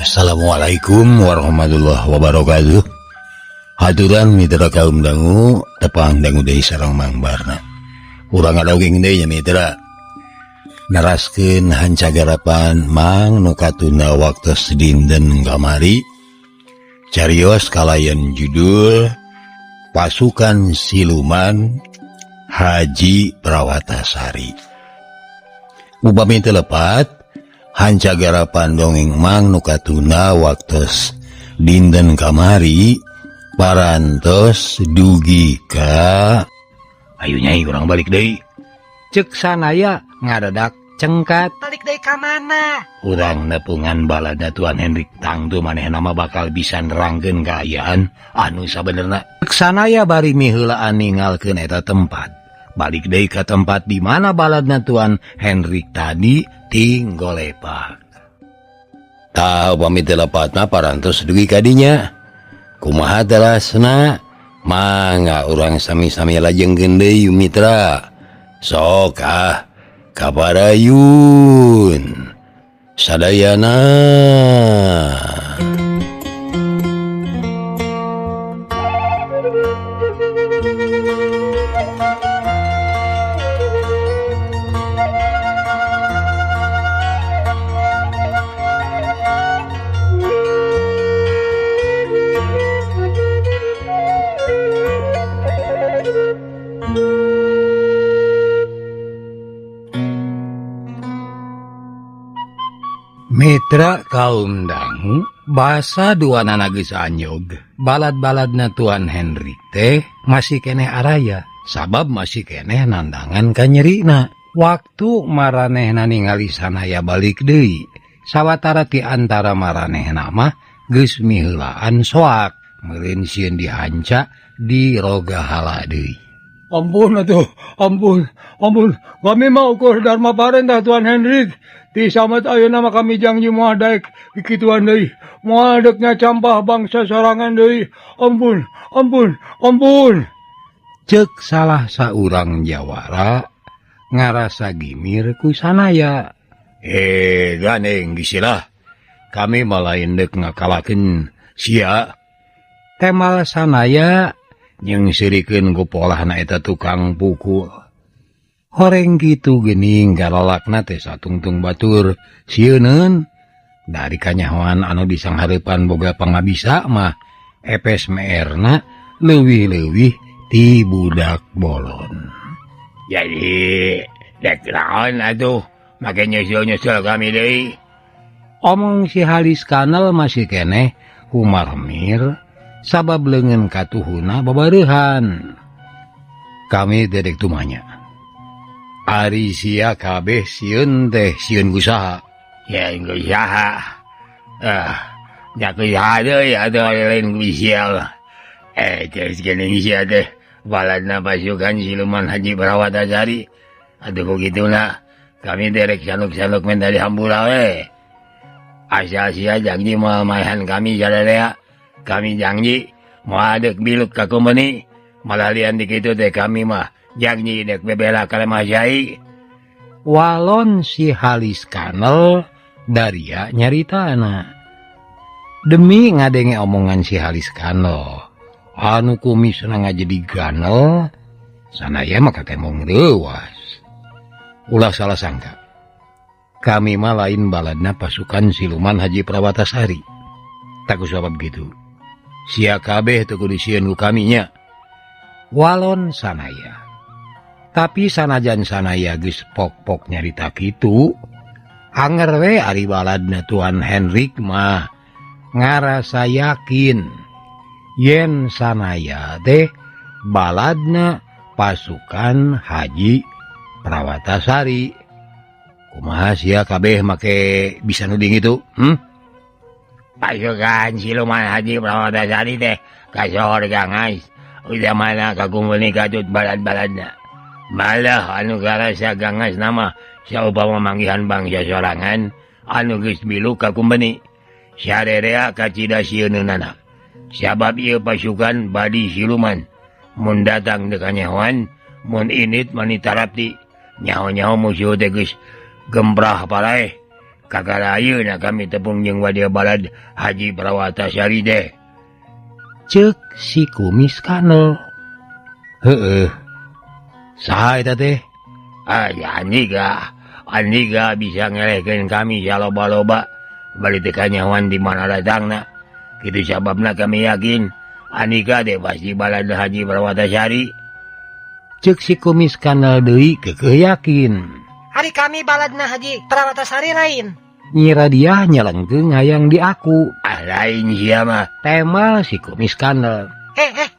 Assalamualaikum warahmatullahi wabarakatuh. Haturan mitra kaum dangu tepang dangu deui sareng Mang Barna. Urang ngadogeng deui nya mitra. Neraskeun hancagarapan Mang nu katunda waktos dinten kamari. Carios kalayan judul Pasukan Siluman Haji Prawatasari. Upami teu lepat hancagarapan dongeng Mang nu katunda waktos dinten kamari parantos dugi ka ayo nyai urang balik deui. Cek sanaya ngadadak cengkat. Balik deui ka mana? Urang nepungan balada Tuan Hendrik tangtu manehna mah bakal bisa nerangkeun kaayaan anu sabenerna. Cek sanaya bari miheulaan ningalkeun eta tempat. Balik deui ka tempat di mana baladna Tuan Hendrik tadi tinggolepak. Tah upami teu lepatna parantos dugi ka dinya. Kumaha telasna? Mangga urang sami-sami lajengkeun deui mitra. Sok ah kabarayun. Sadayana. Mitra kaum dangu basa dua nana geus anyog balad-baladna Tuan Hendrik teh masih keneh araya sabab masih keneh nandangan ka nyerina. Waktu maranehna ningali sanaya balik deui sawatara ti antara maranehna mah geus miheulaan soak meureun sieun dihanca dirogahala deui. Ampun atuh, ampun, ampun. Kami mau ukur Dharma Parentah Tuan Hendrik. Ti samet ayeuna mah kami janji moal daek kikituan deui. Moal deuk nyacampah bangsa sorangan deui. Ampun, ampun, ampun. Cek salah saurang jawara ngarasa gimir ku sanaya. Ganeng gisilah. Kami mah lain deuk ngakalakeun sia. Temal sanaya jeung sirikeun ku polahna eta tukang pukul. Horeng kitu geuning galalakna teh satungtung batur sieuneun. Dari kanyahoan anu disanghareupan boga pangabisa mah epes meerna leuwih-leuwih ti budak bolon. Jadi dek naon atuh make nyusul-nyusul kami deui. Omong si Halis Kanal masih keneh humarmir sabab leungeun katuhuna babareuhan. Kami dedek tumanya. Ari sia kabeh sieun teh sieun ku saha? Ya ku saha. Nya ku saha deui atuh lain ku sia. Geus geuning sia teh baladna pasukan siluman Haji Prawatasari. Atuh ku kituna kami derek sanuk-sanuk men dari hampura we. Asal sia janji moal maehan kami sadaya. Kami janji moal deuk biluk ka kumpeni. Malah lian di kitu teh kami mah janji dek bebela kalemah jai. Walon si Halis Kanel daria nyaritana. Demi ngadenge omongan si Halis Kanel, anu kumisna ngajadi ganel, sanaya mah katemong leuwas. Ulah salah sangka. Kami mah lain baladna pasukan siluman Haji Prawatasari. Tak usah begitu. Sia kabeh teu kudu sieun ku kami nya. Walon sanaya. Tapi sanajan sanaya geus pok-pok nyarita kitu, anger we ari baladna Tuan Hendrik mah ngarasa yakin yen sanaya teh baladna pasukan Haji Prawatasari. Kumaha sia kabeh make bisa nuding itu? Pasukan siluman Haji Prawatasari teh kasohor gangas. Udah mana kagumpulni katut balad-baladna. Malah anu garasa gangas nama saupama manggihan bangsa sorangan anu geus milu ka kumpeni. Sarerea kacida sieuneunana. Sabab ieu pasukan badi siluman. Mun datang deuk kanyahoan, mun init mani tarapti. Nyaho-nyaho musuh teh geus gembrah paraeh. Kakara ayeuna kami tepung jeung wadia balad Haji Prawatasari deh. Cek si kumis kanel. Heeh. Saha eta teh? Ah, ya Andika. Andika bisa ngelehkeun kami saloba-loba bari teu kanyahoan di mana datangna. Kitu sababna kami yakin Andika teh pasti balad Haji Prawatasari. Cek si kumis kanel deui keukeuh yakin. Ari kami baladna Haji Prawatasari lain. Nyi Radiah nyelengkeung hayang diaku. Ah, lain sia mah. Temal si kumis kanel.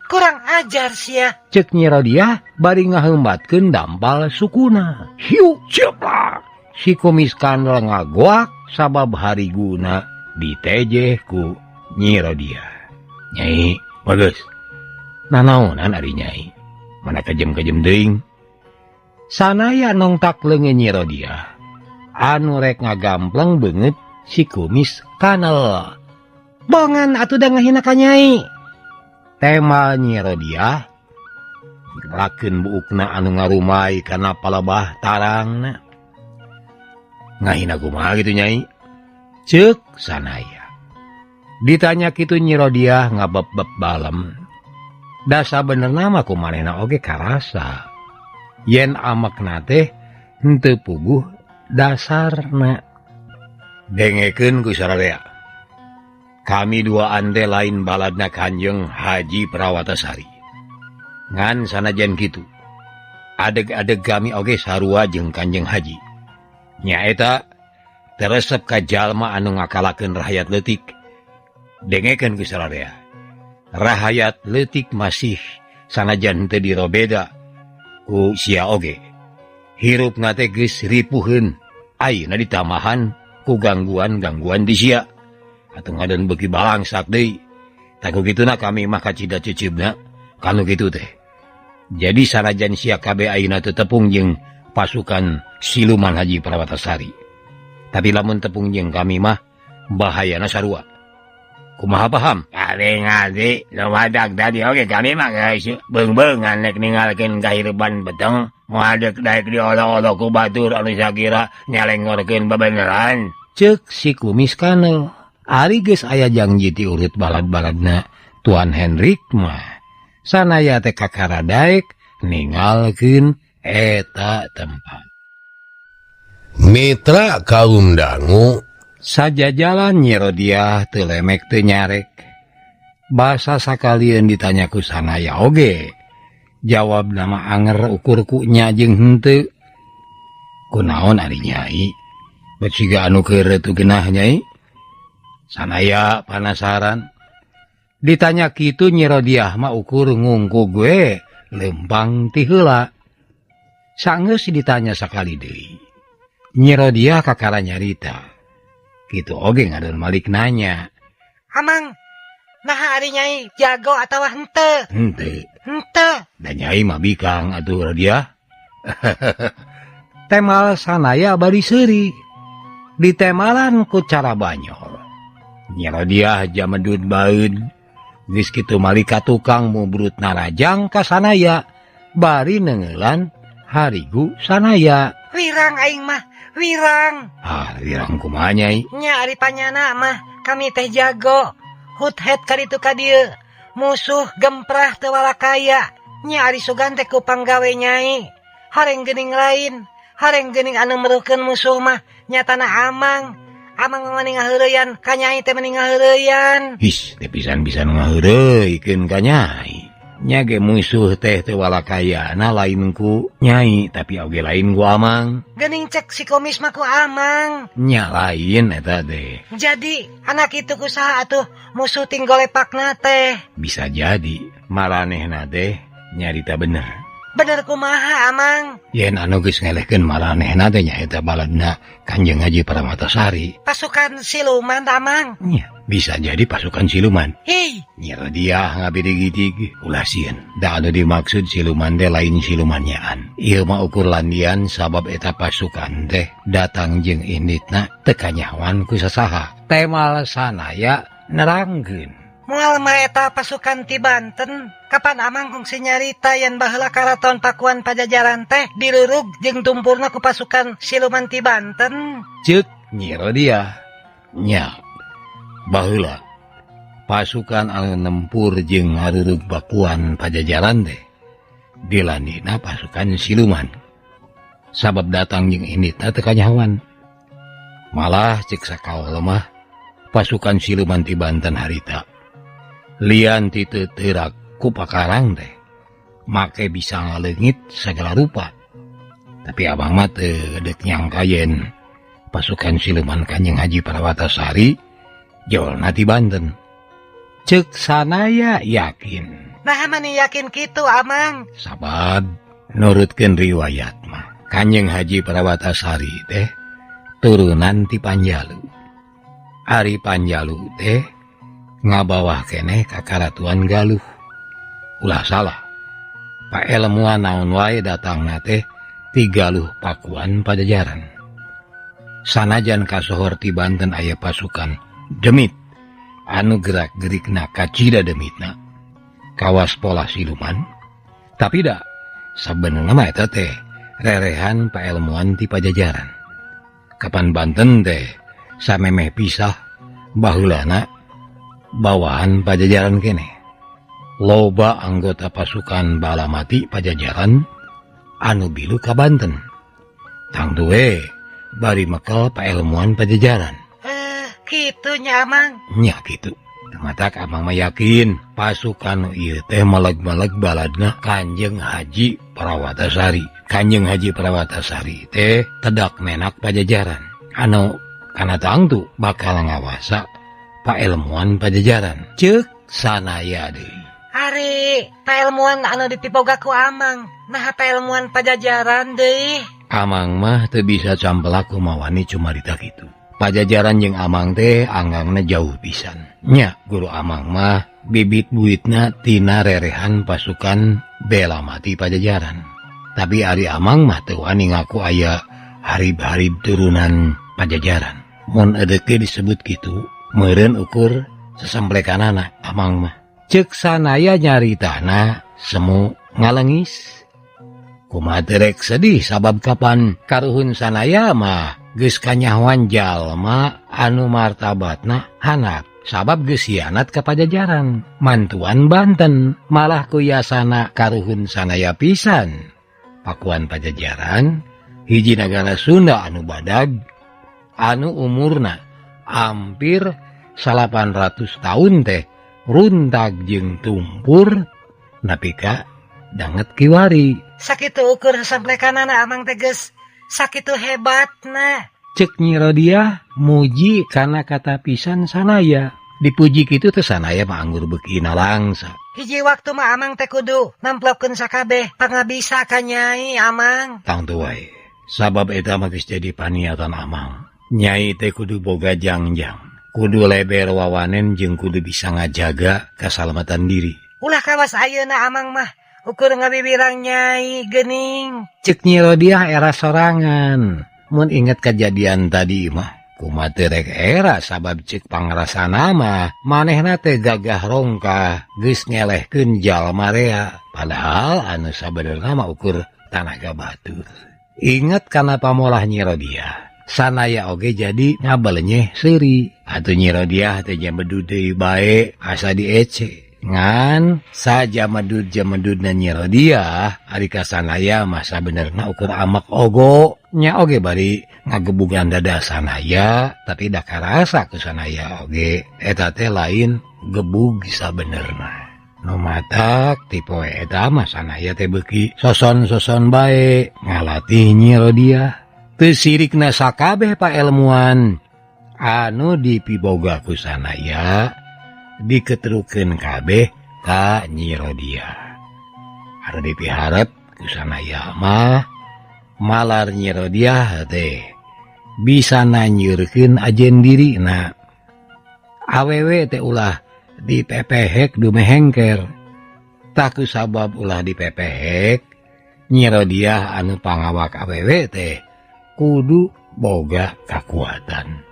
Kurang ajar sia. Cek Nyi Radiah bari ngaheumbatkeun dampal sukuna. Hiu ceplak. Si kumis kanel ngagoak sabab hariguna ditejeh ku Nyi Radiah. Nyai, bagus. Nanaonan ari Nyai? Mana kejem-kejem deing. Sanaya nongtak leungeun Nyi Radiah. Anu rek ngagampleng beungeut si kumis kanel. Bongan atuh da ngahina ka Nyai. Temal Nyi Radiah lakeun buukna anu ngarumai kana palebah tarangna. Ngahina kumaha kitu Nyai? Ceuk sanaya. Ditanya kitu Nyi Radiah ngabeb-beb balem. Da sabenerna mah kumanehna oge karasa. Yen amekna teh henteu puguh dasarna. Dengekeun ku sararea. Kami duaan teh lain baladna Kanjeng Haji Prawatasari. Ngan sanajan kitu, adeg-adeg kami oge sarua jeung Kanjeng Haji. Nyaeta teresep ka jalma anu ngakalakeun rahayat leutik. Dengekeun ku sararea. Rahayat leutik masih sanajan teu dirobeda ku sia oge. Hirupna teh geus ripuheun, ayeuna ditamahan ku gangguan-gangguan di sia. Atuh ngadeun beuki balangsak deui. Tah ku kituna kami mah kacida ceuceubna kanu kitu teh. Jadi sanajan sia kabeh ayeuna teu tepung jeung pasukan siluman Haji Prawatasari. Tapi lamun tepung jeung kami mah bahayana sarua. Kumaha paham? Ade ngade, lumadak tadi oge kami mah guys, beung-beungan rek ninggalkeun kahirupan beteng, moal deuk daek diolo-olo ku batur anu sakira nyalengorkeun bebeneran. Ceuk si kumis kanel. Ari geus aya janji ti urut balad-baladna Tuan Hendrik mah. Sanaya teh kakara daek ninggalkeun eta tempat. Mitra kaum dangu sajajalan Nyi Rodiah teu lemek teu nyarek. Basa sakalieun ditanya ku sanaya oge. Jawab nama anger ukur ku nya jeung henteu. Kunaon ari Nyai? Bet siga anu keur teu genah Nyai? Sanaya panasaran. Ditanya kitu Nyi Rodiah mah ukur ngungkug we lempang ti heula. Sanggeus ditanya sakali deui. Nyi Rodiah kakara nyarita. Kitu oge ngadon malik nanya. Amang, naha ari Nyai jago atawa henteu? Henteu. Henteu. Da Nyai mah bikang atuh Rodiah. Temal sanaya bari seuri. Ditemalan ku cara banyol. Nyi Rodiah jamedud baeud. Geus kitu malik ka tukang mubrut narajang ka sanaya. Bari neunggeulan harigu sanaya. Wirang aing mah, wirang. Ah, wirang kumaha Nyai? Nya ari panyana mah kami teh jago. Hut-het kaditu ka dieu. Musuh gemprah teu walakaya. Nya ari sugan teh ku panggawe Nyai. Horeng geuning lain, horeng geuning anu meruhkeun musuh mah nyatana amang. Amang mah ngaheureyan ka Nyai teh meni ngaheureyan. His, teh pisan-pisan ngaheureuykeun ka Nyai. Nya ge musuh teh teu walakayana lain ku Nyai tapi oge lain ku amang. Geuning cek si komis mah ku amang. Nya lain eta teh. Jadi anak itu ku saha atuh musuh tinggolepakna teh? Bisa jadi maranehna teh nyarita bener. Bener kumaha amang? Yen anu geus ngelehkeun maranehna teh nyaeta baladna Kanjeng Haji Prawatasari. Pasukan siluman amang? Nya, bisa jadi pasukan siluman. Hei, Nyi Rodiah ngabirigig ulah sieun. Da anu dimaksud siluman teh lain silumannyaan. Ieu mah ukur landian sabab eta pasukan teh datang jeung inditna teu kanyahoan ku sasaha. Temal sanaya nerangkeun. Moal mah eta pasukan ti Banten. Kapan amang kungsi nyarita yen baheula karaton Pakuan Pajajaran teh dirurug jeung tumpurna ku pasukan siluman ti Banten? Ceuk Nyi Rodiah nya baheula pasukan anu nempur jeung ngarurug Pakuan Pajajaran teh dilandina pasukan siluman. Sabab datang jeung inditna teu kanyahoan. Malah cek sakaol mah pasukan siluman ti Banten harita. Lian ti teu teurak ku pakarang teh make bisa ngaleungit sagala rupa. Tapi abang mah teu deuk nyangka yen pasukan siluman Kanjeng Haji Prawatasari jolna ti Banten. Cek sanaya yakin. Nah mani yakin kitu Amang. Sabab nurutkeun riwayat mah Kanjeng Haji Prawatasari teh turunan ti Panjalu. Ari Panjalu teh ngabawah keneh ka Karatuan Galuh. Ulah salah. Paelmuan naon wae datangna teh ti Galuh Pakuan Pajajaran. Sanajan kasohor ti Banten aya pasukan demit anu gerak-gerikna kacida demitna kawas pola siluman, tapi da sabenerna mah eta teh rerehan paelmuan ti Pajajaran. Kapan Banten teh samemeh pisah baheulana bawahan Pajajaran keneh. Loba anggota pasukan Balamati Pajajaran anu bilu ka Banten. Tangtu we bari mekel paelmuan Pajajaran. Kitu nya Amang. Nya kitu. Matak Amang mah yakin pasukan ieu teh meleg-meleg baladna Kanjeng Haji Prawatasari. Kanjeng Haji Prawatasari teh tedak menak Pajajaran. Anu kana tangtu bakal ngawasa paelmuan Pajajaran. Ceuk sanaya deui. Ari paelmuan anu dipiboga ku Amang, naha paelmuan Pajajaran deui. Amang mah teu bisa campelak kumawani cumarita kitu. Pajajaran jeung Amang teh anggangna jauh pisan. Nya guru Amang mah bibit buitna tina rerehan pasukan bela mati Pajajaran. Tapi ari Amang mah teu wani ngaku aya harib-harib turunan Pajajaran. Mun edeke disebut kitu, meureun ukur sesemplekanana Amang mah. Ceuk sanaya nyaritana semu ngalengis. Kumaha teu rek sedih sabab kapan karuhun sanaya mah geus kanyahoan jalma anu martabatna handap sabab geus hianat ka Pajajaran mantuan Banten malah ku yasana karuhun sanaya pisan. Pakuan Pajajaran hiji nagara Sunda anu badag anu umurna hampir 800 tahun teh runtag jeung tumpur nepi ka danget kiwari. Sakitu ukur samplekanana Amang teh geus sakitu hebatna. Cek Nyi Rodiah muji kana kata pisan sanaya. Dipuji kitu teh sanaya mah anggur beuki nalangsa. Hiji waktu mah Amang teh kudu namplokeun sakabeh pangabisa ka Nyai Amang. Tangtu wae. Sabab eta mah geus jadi paniatan Amang. Nyai teh kudu boga jangjang, kudu leber wawanen jeung kudu bisa ngajaga kasalamatan diri. Ulah kawas ayeuna Amang mah ukur ngabibirang Nyai geuning. Cek Nyi Rodiah era sorangan. Mun inget kejadian tadi mah kumaha teu rek era sabab cek pangrasana mah manehna teh gagah rongkah geus ngelehkeun jalma rea. Padahal anu sabenerna mah ukur tanaga batur. Inget kana pamolah Nyi Rodiah. Sanaya oge jadi ngabalenyeh seuri. Atuh Nyi Rodiah teh jamedud deui bae asa diece. Ngan saja medud jamedudna Nyi Rodiah ari ka sanaya mah sabenerna ukur amak ogo. Nya oge bari ngagebugan dada sanaya tapi da karasa ku sanaya oge eta teh lain gebug sabenerna. Nu matak ti poe eta mah sanaya teh beuki soson-soson bae ngalatih Nyi Rodiah. Teu sirikna sakabeh paelmuan anu dipiboga ku sanaya diketrukeun kabeh ka Nyi Rodiah. Anu dipiharep ku sanaya mah malar Nyi Rodiah teh bisa nanyurkeun ajen dirina. Awewe teh ulah dipepehek dumehengker. Tah ku sabab ulah dipepehek, Nyi Rodiah anu pangawak awewe teh kudu boga kakuatan.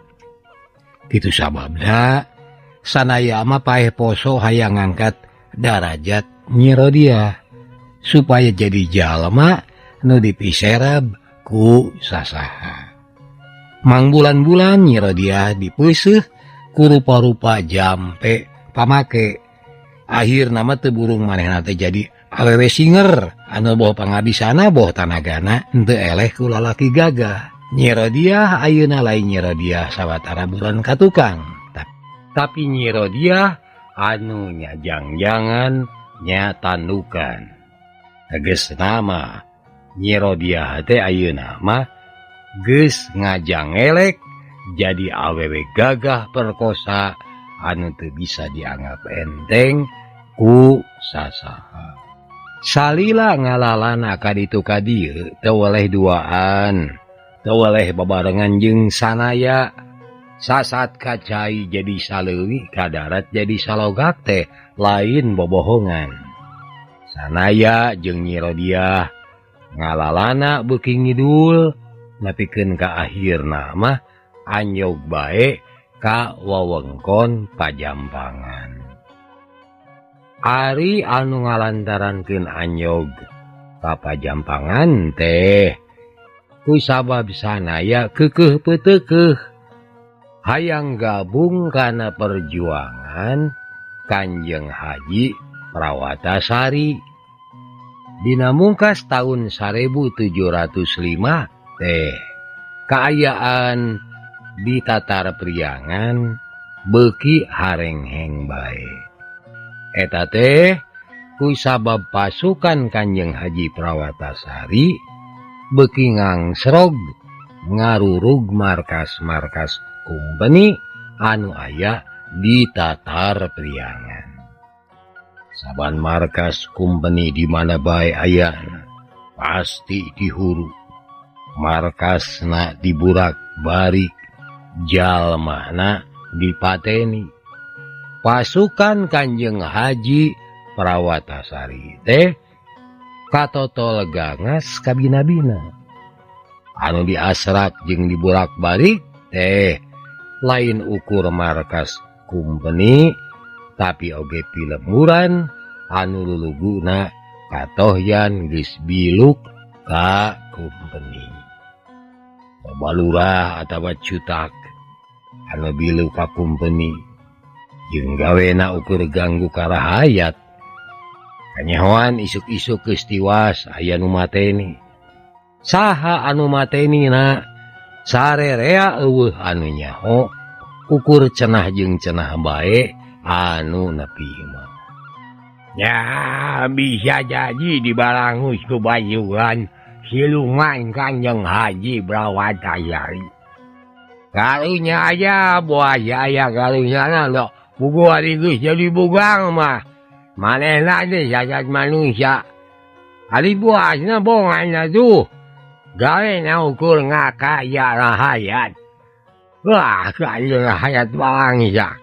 Kitu sababna sanaya mah paeh poso hayang ngangkat darajat Nyi Rodiah supaya jadi jalma nu dipiserab ku sasaha. Mangbulan-bulan Nyi Rodiah dipeuseuh ku rupa-rupa jampe pamake. Akhirna mah teu burung manehna teh jadi awewe singer anu boh pangabisana boh tanagana henteu eleh ku lalaki gagah. Nyi Rodiah ayeuna lain Nyi Rodiah sawatara bulan ka tukang. Tapi Nyi Rodiah anu nyajang-jangan nya tandukan. Tegasna mah Nyi Rodiah teh ayeuna mah geus ngajangelek jadi awewe gagah perkosa anu teu bisa dianggap enteng ku sasaha. Salila ngalalana ka ditu ka dieu teu weleh duaan, teu weleh babarengan jeung sanaya. Sasat ka cai jadi saleuwi, ka darat jadi salogak teh lain bobohongan. Sanaya jeung Nyi Rodiah ngalalana beuki ngidul nepikeun ka akhirna mah anyog bae ka wewengkon Pajampangan. Ari anu ngalantarankeun anyog ka Pajampangan teh ku sabab sanaya keukeuh peuteukeuh hayang gabung kana perjuangan Kanjeng Haji Prawatasari. Dina mungkas tahun 1705 teh kaayaan di Tatar Priangan beuki harengheng bae. Eta teh ku sabab pasukan Kanjeng Haji Prawatasari beuki ngangsrog ngarurug markas-markas kumpeni anu aya di Tatar Priangan. Saban markas kumpeni di mana bae ayana pasti dihuru. Markasna diburak-barik, jalmana dipateni. Pasukan Kanjeng Haji Prawatasari teh katotol gangas kabina-bina. Anu diasrak jeung diburak-balik teh lain ukur markas kumpeni, tapi oge pilemuran anu luluguna katohyan geus biluk ka kumpeni. Balurah atawa cutak anu biluk ka kumpeni jeung gawena ukur ganggu karahayat. Kanyahoan isuk-isuk geus tiwas aya nu mateni. Saha anu mateni na sarerea eueuh anu nyaho ukur cenah jeung cenah bae anu nepi mah. Ya bisa jadi dibalangus ku bayuan siluman Kanjeng Haji Prawatasari. Karunya aja buaya aya karunya na lo buku hari geus jadi bugang mah. Manehna teh jasad manusia. Ari buasna bongan atuh. Gawena ukur ngakaya rahayat. Wah, kaya rahayat bangsa.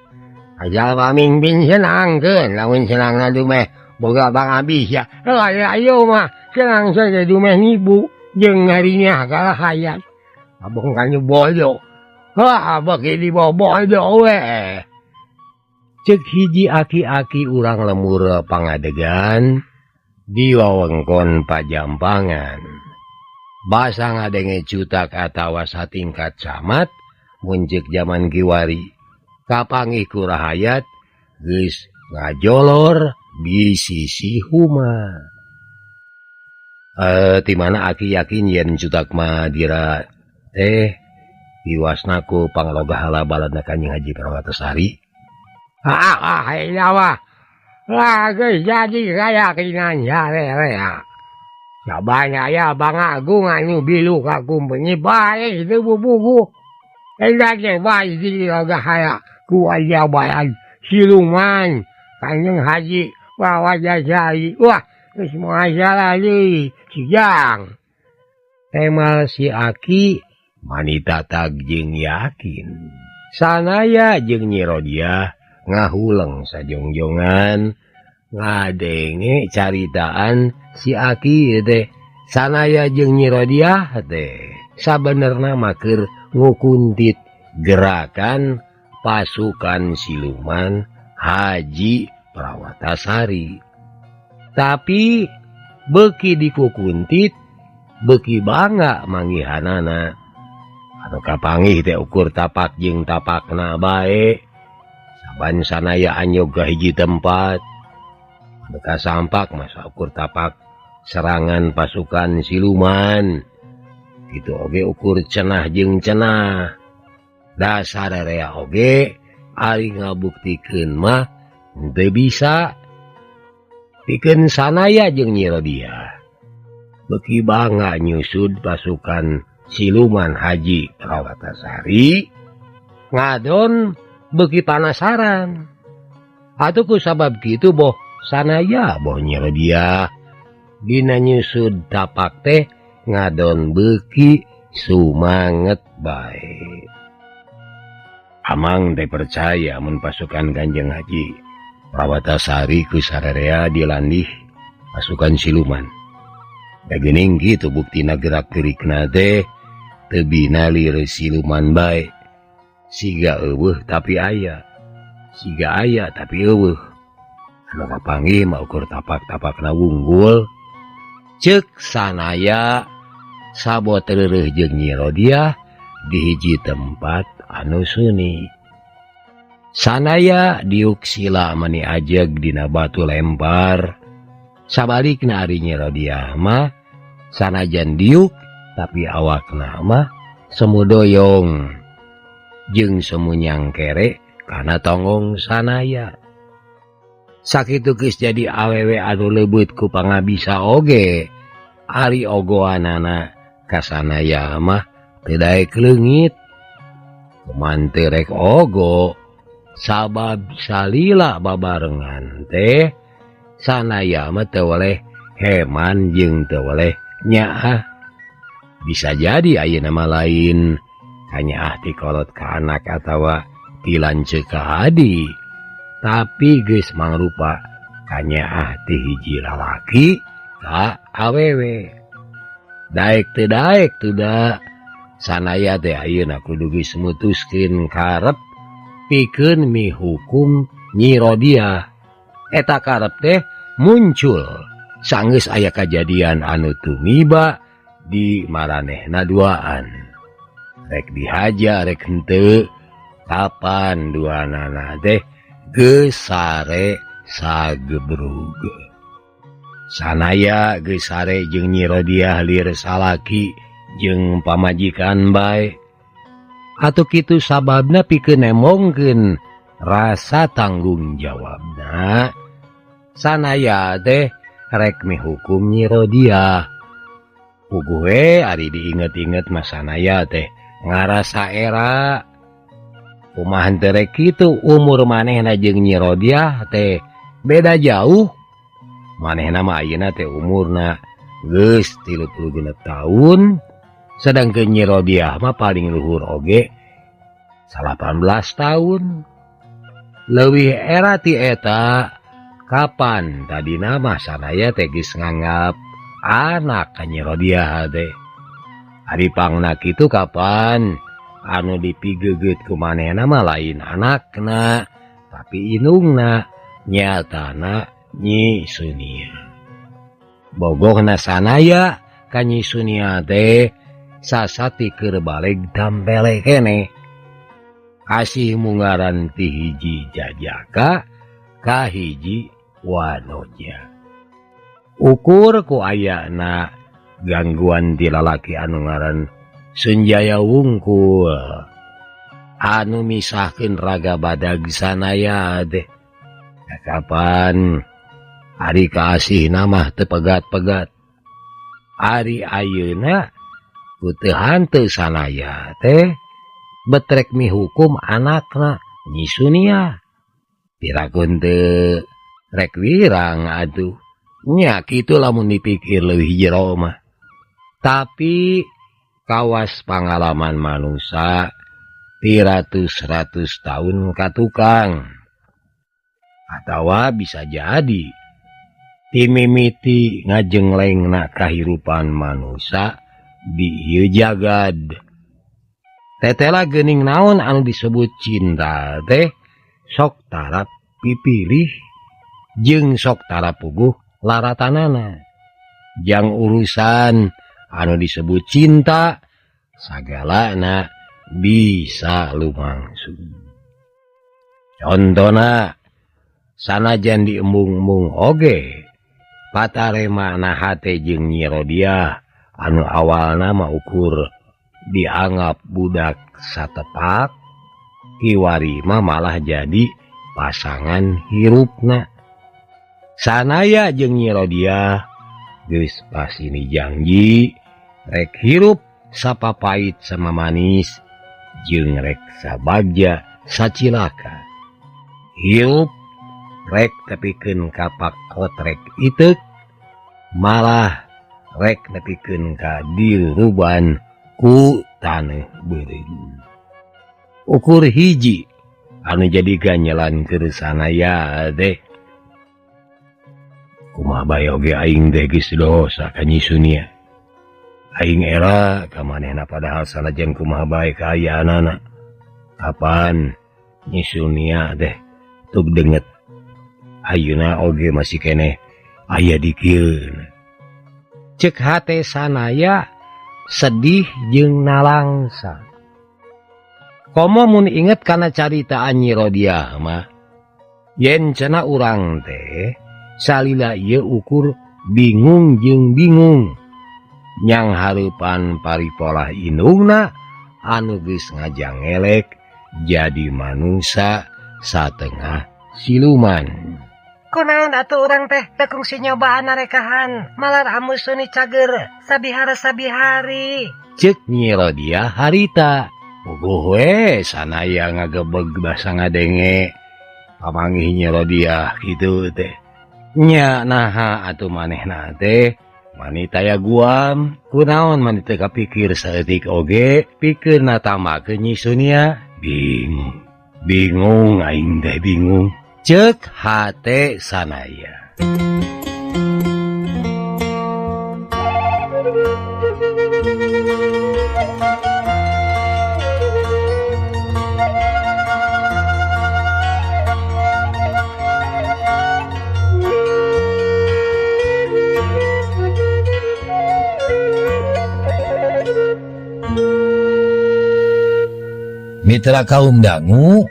Ajal pamimpin senangkeun, lamun senang dumeh boga pangabisa. Ayo mah senang saja dumeh nibu jeung ngarinya ka rahayat. Abong kanu bodoh. Wah, bagi dibobodo we. Cek hiji aki-aki urang lemur pangadegan di wewengkon Pajampangan. Basa ngadenge cutak atawa satingkat camat mun ceuk jaman kiwari. Kapanggih ku rahayat geus ngajolor di sisi huma. Ti mana aki yakin yen cutak mah dira teh tiwasna ku panglogahala baladna Kanjeng Haji Prawatasari. Wah, geus jadi kayakinan sarerea. Sabana aya Bang Agung anu bilu ka kumpeni bae teu bubugu. Eta teh bae dilogahaya ku ajabayan siluman Kanjeng Haji Prawatasari. Wah, geus moal salah deui cijang. Temal si aki manitatag jeung yakin. Sanaya jeung Nyi Rodiah ngahuleng sajongjongan ngadenge caritaan si aki teh. Sanaya jeung Nyi Rodiah teh sabenerna mah keur ngukuntit gerakan pasukan siluman Haji Prawatasari. Tapi beuki dikukuntit beuki bangga manggihanana. Anu kapanggih teh ukur tapak jeung tapakna bae. Saban sanaya anyog ka hiji tempat. Anu kasampak masa ukur tapak serangan pasukan siluman. Kitu oge ukur cenah jeung cenah. Dasar rea oge ari ngabuktikeun mah teu bisa. Pikeun sanaya jeung Nyi Rodiah. Beuki bangga nyusud pasukan siluman Haji Prawatasari ngadon beuki panasaran. Atuh ku sabab kitu boh sanaya boh Nyi Rodiah dina nyusud tapak teh ngadon beuki sumanget bae. Amang teh percaya mun pasukan Kanjeng Haji Prawatasari ku sararea dilandih pasukan siluman. Da geuning kitu buktina gerak-gerikna teh teu bina lir siluman bae. Siga eueuh tapi aya, siga aya tapi eueuh. Anu kapanggih mah ukur tapak-tapakna wunggul. Ceuk sanaya sabot reureuh jeung Nyi Rodiah di hiji tempat anu sunyi. Sanaya diuk sila mani ajeg dina batu lempar. Sabalikna ari Nyi Rodiah mah sanajan diuk tapi awakna mah semu doyong jeung semu nyangkere kana tonggong sanaya. Sakitu geus jadi awewe anu leubeut ku pangabisa oge ari ogoanana ka sanaya mah teu daek leungit. Kuman teu rek ogo sabab salila babarengan teh sanaya mah teu weleh heman jeung teu weleh nyaah. Bisa jadi ayeuna mah lain kanyaah ti kolot ka anak atawa ti lanceuk ka adi, tapi geus mangrupa kanyaah ti hiji lalaki ka awewe. Daek teu daek teu da sanaya teh ayeuna kudu geus mutuskeun karep pikeun mihukum Nyi Rodiah. Eta karep teh muncul sanggeus aya kajadian anu tumiba di maranehna duaan. Rek dihaja rek henteu, kapan duanana teh geus sare sagebrug. Sanaya geus sare jeung Nyi Rodiah lir salaki jeung pamajikan bae. Atuh kitu sababna pikeun nemongkeun rasa tanggung jawabna. Sanaya teh rek mihukum Nyi Rodiah. Puguh we ari diinget-inget mah sanaya teh ngarasa era. Kumaha teh rek kitu umur manehna jeung Nyi Rodiah teh beda jauh. Manehna mah ayeuna teh umurna geus 36 tahun, sedangkeun Nyi Rodiah mah paling luhur oge 18 tahun. Leuwih era ti eta kapan tadina mah sanaya teh geus nganggap anak ka Nyi Rodiah teh. Ari pangna kitu kapan anu dipigegeut ku manehna mah lain anakna tapi indungna, nyatana Nyi Sunia. Bogohna sanaya ka Nyi Sunia teh sasati keur baleg tampele keneh. Asih mungaran ti hiji jajaka ka hiji wanoja. Ukur ku ayana gangguan ti lalaki anu ngaran Sunjaya wungkul anu misahkeun raga badag sanaya teh. Kapan ari kaasihna mah teu pegat-pegat. Ari ayeuna ku teu hanteu sanaya teh betrek mihukum anakna Nyi Sunia. Pirakun teu rek wirang atuh. Nya kitu lamun dipikir leuwih jero mah. Tapi kawas pangalaman manusia ti ratus-ratus tahun ka tukang. Atawa bisa jadi timimiti ngajenglengna kahirupan manusia di ieu jagad. Tetela geuning naon anu disebut cinta teh sok tarap pipilih jeung sok tarap puguh laratanana. Jang urusan anu disebut cinta Sagalana bisa lumangsung. Contona sanajan diembung-embung oge patarema na hate jeung Nyi Rodiah anu awalna mah ukur dianggap budak satepak kiwari mah malah jadi pasangan hirupna. Sanaya jeung Nyi Rodiah geus pasini janji rek hirup sapapait sama manis jeung rek sabagja sacilaka. Hirup rek tepikeun ka pakotrek iteuk malah rek nepikeun ka diruban ku taneuh beureum. Ukur hiji anu jadi ganyelan keur Sanaya teh. Kumaha bae oge aing teh geus dosa ka Nyi Sunia. Aing era ka manehna padahal sanajan kumaha bae kaayaanana. Kapan Nyi Sunia teh tug denget ayeuna oge masih keneh aya di kieu. Cek hate Sanaya sedih jeung nalangsa. Komo mun inget kana caritaan Nyi Rodiah mah yen cenah urang teh salila ieu ukur bingung jeung bingung nyang hareupan paripolah indungna anu geus ngajangelek jadi manusia satengah siluman. Kunaon atuh urang teh teu kungsi nyobaan narekahan malar amu suni cager sabihara sabihari. Cek Nyi Rodiah harita. Puguh we Sanaya ngagebeg basa ngadenge pamanggih Nyi Rodiah kitu teh. Nya naha atuh manehna teh mani taya guam kunaon mani teu kapikir saeutik oge pikeunna tambahkeun Nyi Sunia. Bingung bingung aing teh bingung. Cek hate Sanaya. Mitra kaum dangu,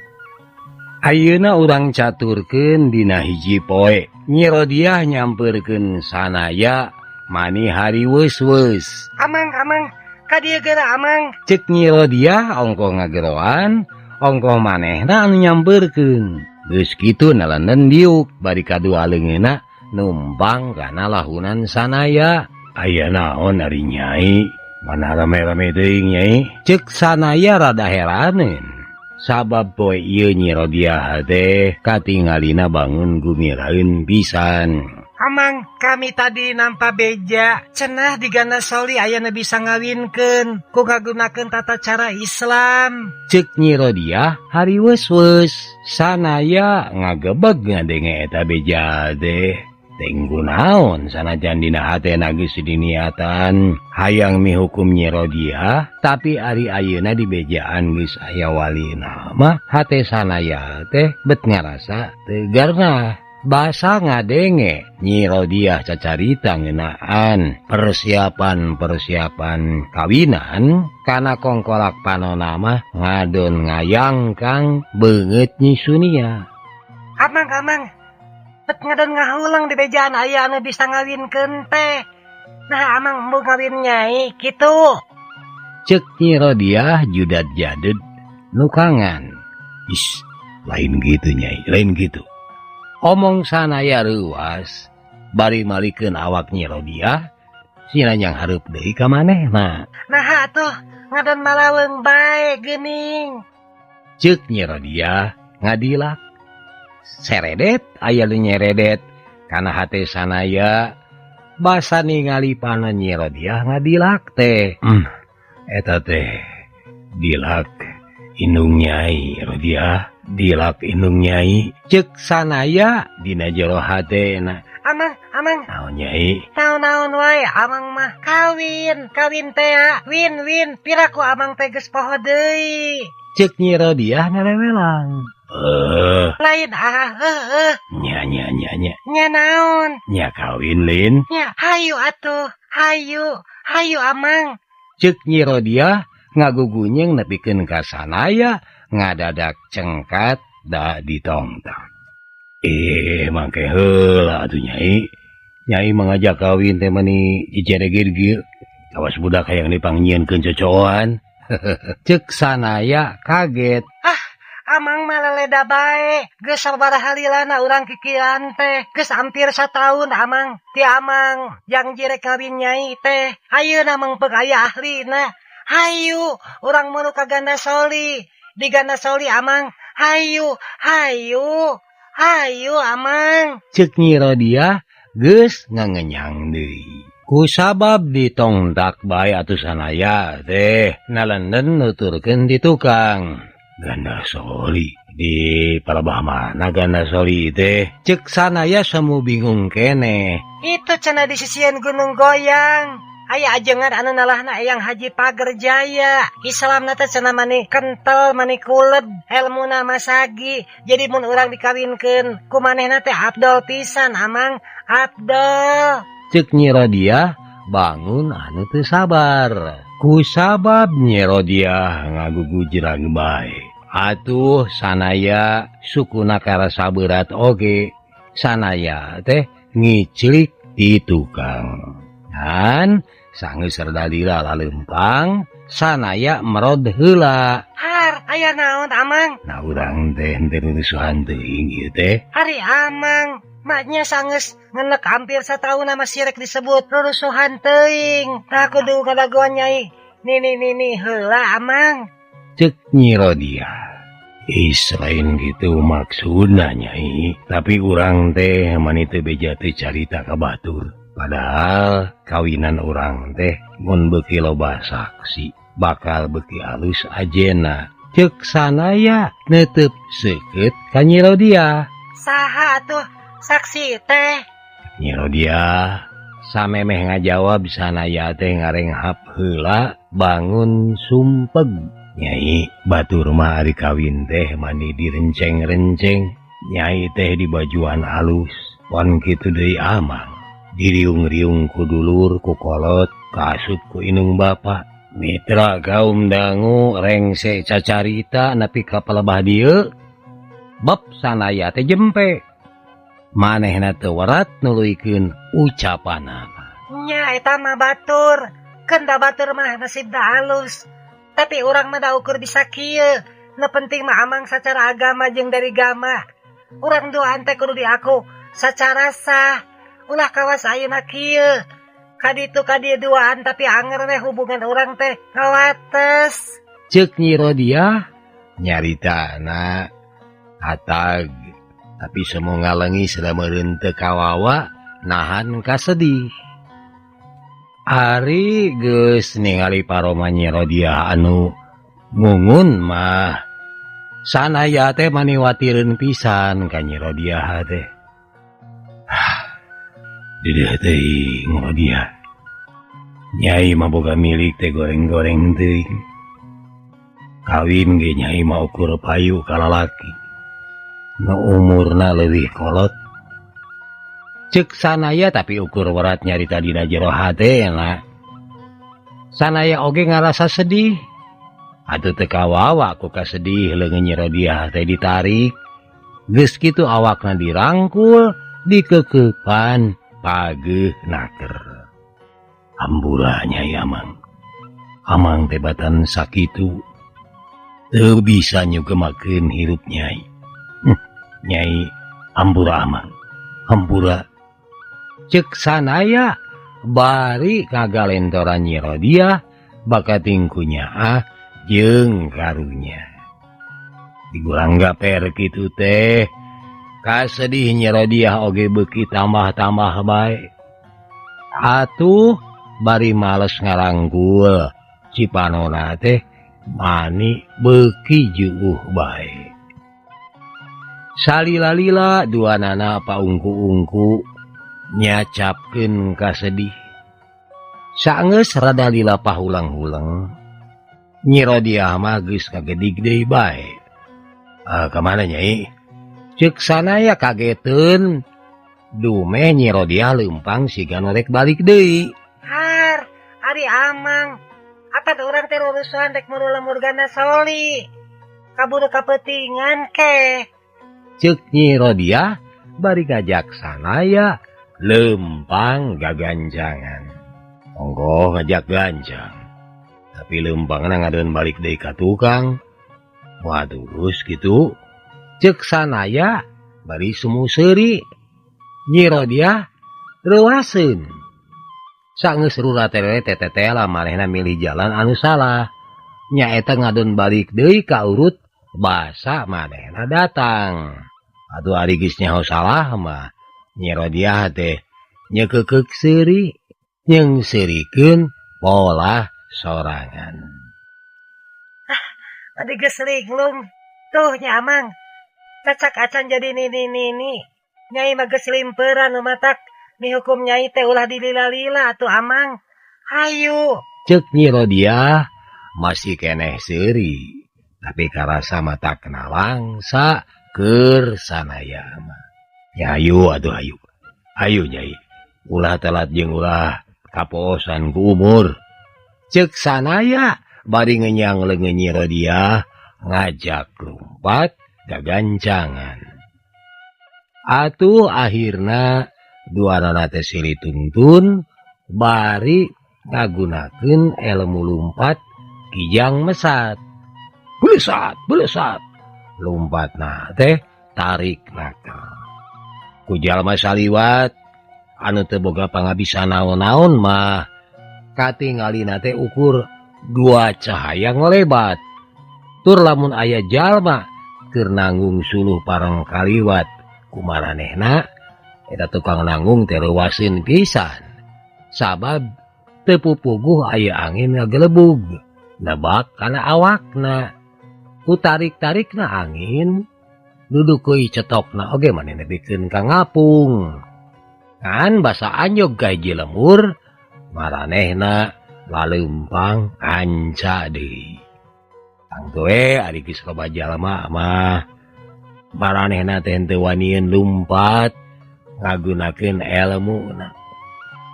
ayeuna urang caturkeun dina hiji poe. Nyi Rodiah nyampeurkeun Sanaya mani hari weus-weus. Amang, amang, ka dieu geura amang. Cek Nyi Rodiah ongkoh ngageroan, ongkoh manehna anu nyampeurkeun. Geus kitu nalenden diuk bari kadua leungeunna numpang kana lahunan Sanaya. Aya naon ari Nyai? Mana rame-rame teuing Nyai? Cek Sanaya rada heraneun. Sabab poe ieu Nyi Rodiah teh katingalina bangun gumiraeun pisan. Amang, kami tadi nampa beja cenah di Gandasoli aya nu bisa ngawinkeun ku ngagunakeun tata cara Islam. Cek Nyi Rodiah hari weus-weus. Sanaya ngagebeg ngadenge eta beja teh. Tenggu naon sanajan dina hatena geus diniatan hayang mihukum Nyi Rodiah, tapi ari ayeuna dibejaan geus aya walina mah hate Sanaya teh bet ngarasa tegarna. Basa ngadenge Nyi Rodiah cacarita ngeunaan persiapan-persiapan kawinan kana kongkolak panona mah ngadon ngayangkang beungeut Nyi Sunia. Amang, amang, bet ngadon ngahulang di bejaan aya anu bisa ngawinkeun teh. Nah, amang embung ngawin Nyai kitu. Cek Nyi Rodiah judat jaded nukangan. Is, lain gitu Nyai, lain gitu. Omong Sanaya reuas bari malikeun awak Nyi Rodiah sina nyang hareup deui ka manehna. Nah atuh ngadon malaweung bae geuning. Cek Nyi Rodiah ngadilak. Seredet aya nu nyeredet kana hate Sanaya basa ningali panon Nyi Rodiah ngadilak teh. Eta teh dilak indung Nyai Rodiah, dilak indung Nyai. Cek Sanaya dina jero hatena. Amang, amang. Naon Nyai? Naon-naon wae amang mah kawin, kawin teh win win piraku amang teh geus poho deui. Cek Nyi Rodiah nalewelang. Lain ah heueuh. Nya nya nya nya. Nya naon? Nya kawin lin. Nya hayu atuh, hayu, hayu amang. Cek Nyi Rodiah Ngagugunyeng nepikeun ka sanaya ngadadak cengkat da ditongtang. Mangke heula atuh Nyai. Nyai mengajak kawin teh meni dijeregir kieu. Kawas budak hayang dipangnyienkeun cocoan. Cek sanaya kaget. Ah, Amang mah leleda bae. Geus sabaraha lilana urang kikieuan teh. Geus hampir satahun Amang. Ti Amang janji rek kawin Nyai teh. Ayeuna mengpek aya ahlina. Hayu, urang muru ka Gandasoli. Di Gandasoli Amang. Hayu, hayu. Hayu Amang. Cek Nyi Rodiah geus ngangenyang deui. Ku sabab ditongtak bae atuh sanaya teh nalenden nuturkeun di tukang. Gandasoli di palebah mana Gandasoli teh? Cek sanaya semu bingung keneh. Itu cenah di sisian Gunung Goyang. Aya ajengan anu nalahna Eyang Haji Pagerjaya. Islamna teh cenah mani kental mani kuled, elmuna masagi. Jadi mun urang dikawinkeun ku manehna teh abdol pisan Amang, abdol. Cek Nyi Rodiah bangun anu teu sabar. Ku sabab Nyi Rodiah ngagugujrag bae. Atuh sanaya sukuna karasa berat oge. Sanaya teh ngiclik di tukang. Dan sanggeus rada lila laleumpang sanaya merod heula. Har, aya naon Amang? Nah urang teh henteu rusuhan teuing ieu teh. Ari Amang, maknya sanggeus ngenek hampir satahun nama sirek disebut rurusuhan teuing. Tah kudu ngadagoan Nyai. Nini nini heula Amang. Cek Nyi Rodiah. Ih, lain gitu maksudna Nyai, tapi urang teh mani teu beja teu carita ka batur. Padahal kawinan urang teh mun beuki loba saksi bakal beuki alus ajena. Cek sanaya neuteub seukeut ka Nyi Rodiah. Saha atuh saksi teh? Nyi Rodiah samemeh ngajawab sanaya teh ngarenghap heula bangun sumpeg. Nyai batur mah ari kawin teh mani direnceng-renceng. Nyai teh dibajuan alus pon kitu deui Amang. Diriung-riung ku dulur ku kolot kaasup ku inung bapa. Mitra kaum dangu rengse cacarita nepi ka palebah dieu. Bab sanaya teh jempe. Manehna teu werat nuluykeun ucapanana. Nya eta mah batur. Keun da batur mah nasibna alus. Tapi urang mah da ukur bisa kieu. Nu penting mah Amang secara agama jeung dari gama. Urang duaan teh kudu diaku secara sah. Ulah kawas ayeuna kieu. Kaditu kadieu duaan tapi anger we hubungan urang teh ngawates. Cek Nyi Rodiah nyaritana atag tapi semu ngalengi meureun teu kawawa nahan kasedih. Ari geus ningali paroma Nyi Rodiah anu ngungun mah sanaya teh mani watireun pisan ka Nyi Rodiah teh. Deudeuh teuing Rodiah. Nyai mah boga milik teh goreng-goreng teuing. Kawin ge Nyai mah ukur payu ka lalaki. Nu umurna leuwih kolot. Cek sanaya tapi ukur werat nyarita dina jero hatena. Sanaya oge ngarasa sedih. Atuh teu kawawa ku kasedih leungeun Nyi Rodiah teh ditarik. Geus kitu awakna dirangkul, dikekepan pageuh naker. Hampura Nyai Amang. Amang teh batan sakitu teu bisa nyugemakeun hirup Nyai. Nyai hampura Amang. Hampura. Cek sanaya bari kagalentoran Nyi Rodiah bakating ku nyaah jeung karunya. Digurangga per kitu teh kasedih Nyi Rodiah oge beuki tambah-tambah bae. Atuh bari males ngarangkul cipanona teh mani beuki juuh bae. Salila-lila duanana paungku-ungku nyacapkeun kasedih. Saenggeus rada lila pahulang-hulang Nyi Rodiah mah geus kagedig deui bae. Ka mana Nyai? Cek sanaya kageteun. Dumeh Nyi Rodiah leumpang siga nu rek balik deui. Har, ari Amang. Apa urang teh urusan rek muru lemur Gandasoli. Kaburu kapeutingan ke. Cek Nyi Rodiah bari ngajak Sanaya lempang gagancangan. Onggoh ngajak gancang. Tapi lempangna ngadon balik deui ka tukang. Waduh gitu. Cek Sanaya bari semu seuri. Nyi Rodiah reuaseun. Sanggeus rura teh manehna milih jalan anu salah. Nyaeta ngadon balik deui ka urut basa manehna datang. Atuh ari geus nyaho salah mah Nyi Rodiah teh nyekekeuk seuri jeung seurikeun polah sorangan. Ah, tadi geus linglung. Tuh nya Amang. Cacak acan jadi nini-nini. Nyai mah geus limperan nu matak mihukum nyai teh ulah dilila-lila atuh Amang. Hayu. Cek Nyi Rodiah masih keneh seuri, tapi karasa mata kena langsa keur Sanaya mah. Ya ayu atuh ayu. Ayu Nyai. Ulah telat jeung ulah kaposan ku umur. Cek Sanaya bari ngenyang leungeun Nyi Rodiah ngajak lumpat gagancangan. Atuh akhirna duanana teh silih tungtun bari ngagunakeun ilmu lumpat kijang mesat. Belesat, belesat. Lumpatna teh tarik naka. Ku jalma saliwat anu teu boga pangabisa naon-naon mah katingalina teh ukur dua cahaya ngolebat. Tur lamun aya jalma keur nanggung suluh parang kaliwat kumaranehna eta tukang nanggung teh reuaseun pisan. Sabab teu pupuguh aya angin ngagelebug nebak kana awakna. Ku tarik-tarikna angin dudukeui cetokna oge manehna bikeun ka ngapung. Kan basa anjog ka hiji lemur maranehna laleumpang anca deui. Tangtu we ari geus loba jalma mah maranehna teh henteu wanieun lumpat ngagunakeun elmuna.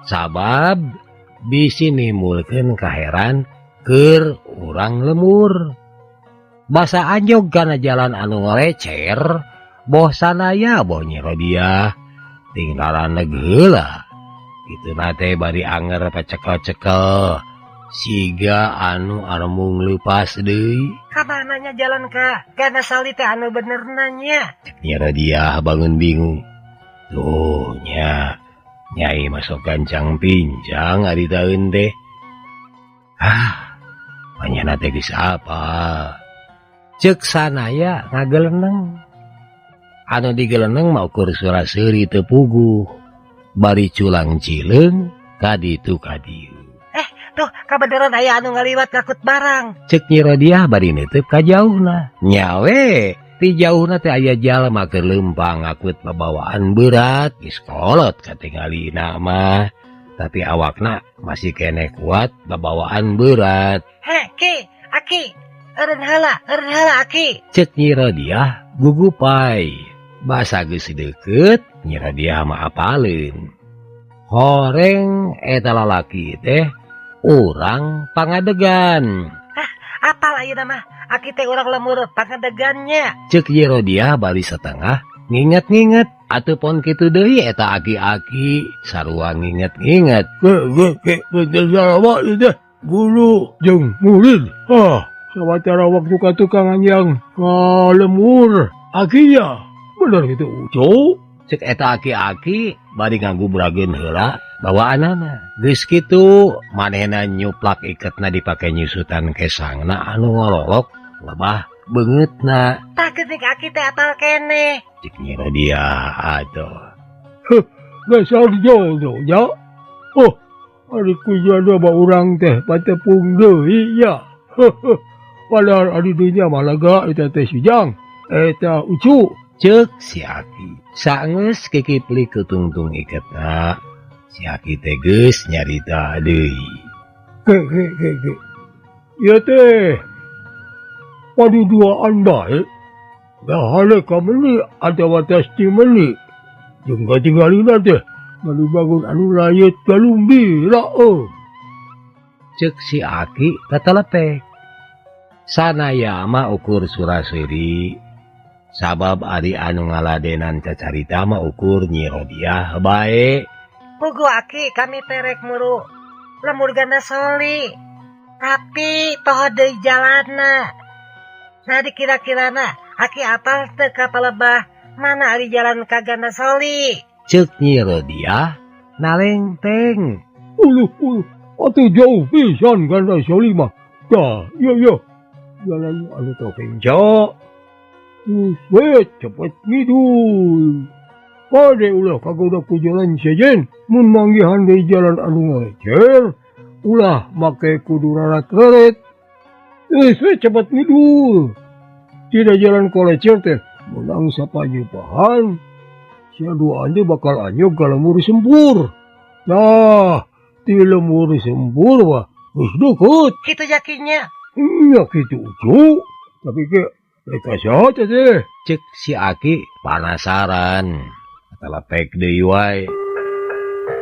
Sabab bisi nimbulkeun kaheran keur urang lemur. Basa anjog kana jalan anu ngalecer boh Sanaya boh Nyi Rodiah tinggalan heula. Kituna teh bari anger pacekel-cekel siga anu armung leupas deui. Kamananya jalan ka Gandasoli teh anu benerna nya? Cek Nyi Rodiah bangun bingung. Tuh nya Nyai masuk gancang pincang ari taeun teh. Ah, manyana teh geus apa? Cek Sanaya ngageleneng. Anu digeleneng mah ukur sura seuri teu puguh. Bari culang cileung ka ditu ka dieu. Tuh kabeneran aya anu ngaliwat ngakut barang. Cek Nyi Rodiah bari neuteub ka jauhna. Nya we, ti jauhna teh aya jalma keur leumpang ngakut babawaan berat geus kolot katingalina mah. Tapi awakna masih keneh kuat babawaan berat. He, Ki, Aki. Eureun heula Aki. Cek Nyi Rodiah gugupai. Basa geus deukeut Nyi Rodiah mah apaleun. Horeng eta lalaki teh urang Pangadegan. Ah, apal ayeuna mah Aki teh urang lemur Pangadegannya. Cek Nyi Rodiah bari setengah nginget-nginget atuh pon kitu deui eta aki-aki sarua nginget-nginget. Guru jeung murid. Ah, sawatara waktu ka tukang anjang ka lemur. Akinya bener gitu Ucu. Cek eta aki-aki bari ngagubrageun heula bawaanana. Geus kitu manehna nyuplak iketna dipake nyusutan kesangna anu ngololok lebah beungeutna. Tah geuning aki teh apal keneh. Cek Nyi Rodiah atuh. Heh, geus sarjono nya. Oh, ari kujana mah urang teh patepung deui nya. Heh. Padahal ari dunya mah lega eta teh sijang. Eta Ucu. Cek si Aki. Sanggeus kikiplik ketungtung iketna. Si Aki teh geus nyarita deui. Ge ge ge ge. Ieu teh paduduaan bae. Gahale ka meuli atawa tes ti meuli. Jeung katinggalina teh mani bangun anu layut galumbira euy. Cek si Aki tetelepek. Sanaya mah ukur sura-suri. Sabab ari anu ngaladenan cacarita mah ukur Nyi Rodiah bae. Pugu Aki kami terek muru lemur Gandasoli. Tapi poho deui jalanna. Nah dikira-kirana Aki apal teu ka palebah mana ari jalan ka Gandasoli. Cek Nyi Rodiah nalengteng. Uluh uluh atuh jauh pisan Gandasoli mah. Tah iya iya jalan anu teu kenca. Terus we cepet ngidul. Kade ulah kagoda ku jalan sejen mun manggihan deui jalan anu ngalecer ulah make kudu rarat-raret. Geus we cepet ngidul. Tidak jalan kolecer teh menang sapanyupahan. Sia duaan teh bakal anyog ka lemur sempur. Nah, ti lemur sempur mah geus deukeut. Kitu jakinya. Nya kitu ucu. Tapi ke rek saha teh? Cek si Aki panasaran. Telepek deui wae.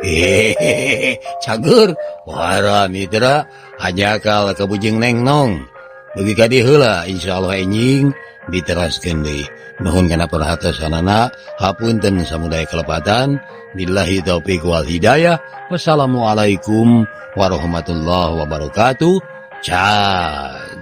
Hehehe, cager. Wara mitra hanjakal ka bujeng nengnong. Dugi ka dieu heula insyaallah enjing diteraskeun deui. Nuhun kana perhatosanana, hapunten samudaya kelepatan. Billahi taufik wal hidayah. Wassalamualaikum warahmatullahi wabarakatuh. Cas.